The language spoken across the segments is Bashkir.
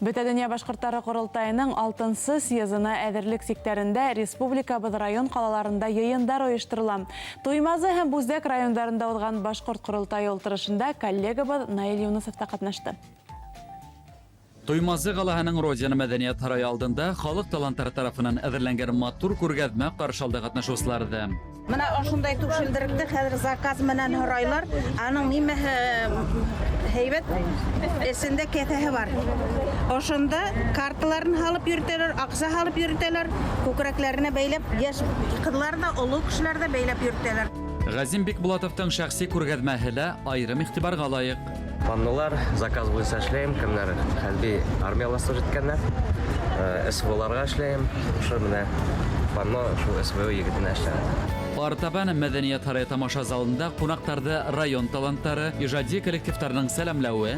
Бөтә донъя башҡорттары ҡоролтайының 6-нсы съезына әҙерлек сиктәрендә республикабыҙ район ҡалаларында йыйындар ойошторола. Туймазы һәм Бүздәк райондарында уҙған башҡорт ҡоролтайы ултырышында коллегабыҙ Наил Юнысов та ҡатнашты. Туймазы ҡалаһының Родина мәҙәниәт һарайы алдында халыҡ таланттары тарафынан әҙерләнгән матур күргәҙмә ҡаршы алды ҡатнашыусыларҙы. Мына ошондай түшелдеректе хәҙер заказ менән һорайлар. Аның нимәһе һәйбәт, эсендә кеҫәһе бар. Ошонда карталарын һалып йөрөтәләр, аҡса һалып йөрөтәләр, күкрәкләренә бәйләп, йәш ҡыҙлар ҙа, оло кешеләр ҙә бәйләп йөрөтәләр. Ғәзим Бикбулатовтың шәхси күргәҙмәһе лә айырым иғтибарға лайыҡ. Паннолар заказ буйынса эшләйем, кемдәр хәрби армияла служить иткәннәр. СВОларға эшләйем. Ошо менә панно шул СВО егетенә эшләнә. Артабан мәҙәниәт һарайы тамаша залында ҡунаҡтарҙы район таланттары, ижади коллективтарының сәләмләүе,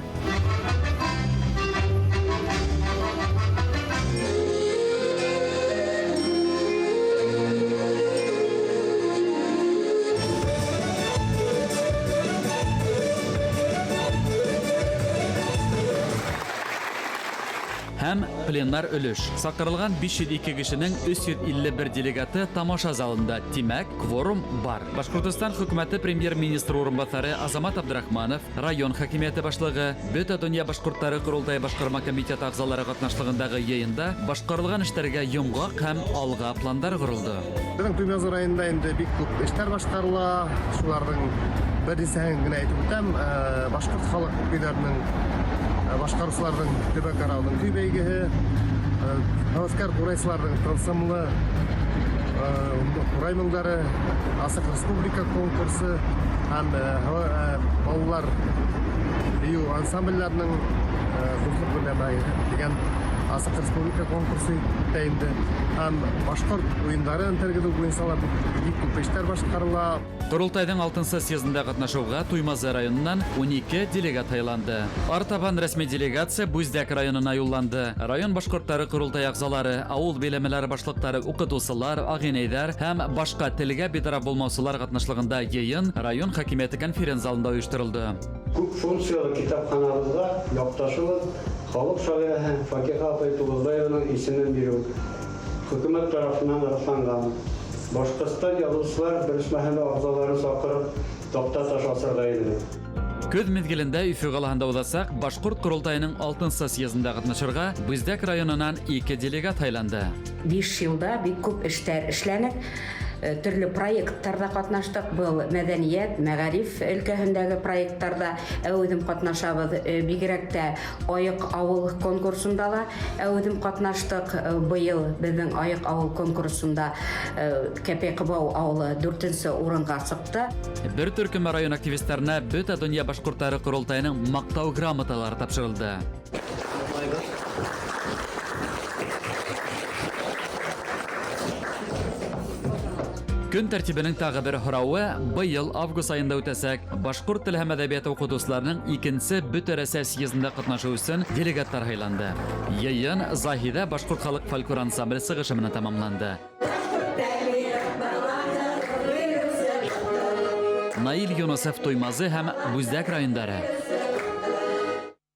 һәм пленар өлөш. Саҡырылған 502 кешенең 351 делегаты тамаша залында. Тимәк, кворум бар. Башҡортостан хөкүмәте премьер-министры урынбаҫары Азамат Абдрахманов, район хакимиәте башлығы, Бөтә донъя башҡорттары ҡоролтайы башҡарма комитеты ағзалары ҡатнашлығындағы йыйында башҡарылған эштәргә йомғаҡ һәм алға пландар ҡоролдо. Беҙҙең Туймазы районында инде бик күп эштәр башҡарыла. Шуларҙың бер нисәһен генә әйтеп үтәм. Башҡорт халыҡ көйҙәренең башҡарыусыларҙың төбәк-ара көй бәйгеһе, һәүәҫкәр ҡурайсыларҙың тылсымлы ҡурай моңдары асыҡ республика конкурсы һәм балалар бейеү ансамблдәренең дуҫлыҡ гөлләмәһе тигән асыҡ республика конкурсы үтә инде. Һәм башҡорт уйындарын тергеҙеү буйынса ла бик күп эштәр башҡарыла. Ҡоролтайҙың 6-нсы съездында ҡатнашыуға Туймазы районынан 12 делегат һайланды. Артабан рәсми делегация Бүздәк районына юлланды. Район башҡорттары ҡоролтай ағзалары, ауыл биләмәләре башлыҡтары, уҡытыусылар, ағинәйҙәр һәм башҡа телгә битараф булмаусылар ҡатнашлығында йыйын район хакимиәте конференц-залында ойошторолдо. Күп функциялы китапханабыҙға яҡташыбыҙ халыҡ шағирәһе Факиха апай Туғыҙбаеваның исемен биреү хөкүмәт тарафынан раҫланған. Башҡортостан яҙыусылар берләшмәһенең ағзаларын саҡырып таҡта таш асырға ине. Көҙ миҙгелендә Өфө ҡалаһында уҙасаҡ Башҡорт ҡоролтайының 6-нсы съездында ҡатнашырға Бүздәк районынан 2 делегат һайланды. 5 йылда бик күп эштәр эшләнеп, төрлө проекттарҙа ҡатнаштыҡ. Был мәҙәниәт, мәғариф өлкәһендәге проекттарҙа әүҙем ҡатнашабыҙ. Бигерәк тә Айыҡ ауыл конкурсында ла әүҙем ҡатнаштыҡ. Быйыл беҙҙең Айыҡ ауыл конкурсында Кәпәй-Ҡыбау ауылы 4-нсе урынға сыҡты. Бер төркөм район активистарына Бөтә донъя башҡорттары ҡоролтайының маҡтау грамоталары тапшырылды. Көн тәртибенең тағы бер һорауы быйыл август айында үтәсәк. Башҡорт теле һәм әҙәбиәте уҡытыусыларының 2-нсе Бөтә Рәсәй съездында ҡатнашыу өсөн делегаттар һайланды. Йыйын Заһиҙә башҡорт халыҡ фольклор ансамбле сығышы менән тамамланды. Наил Юнысов, Туймазы һәм Бүздәк райондары.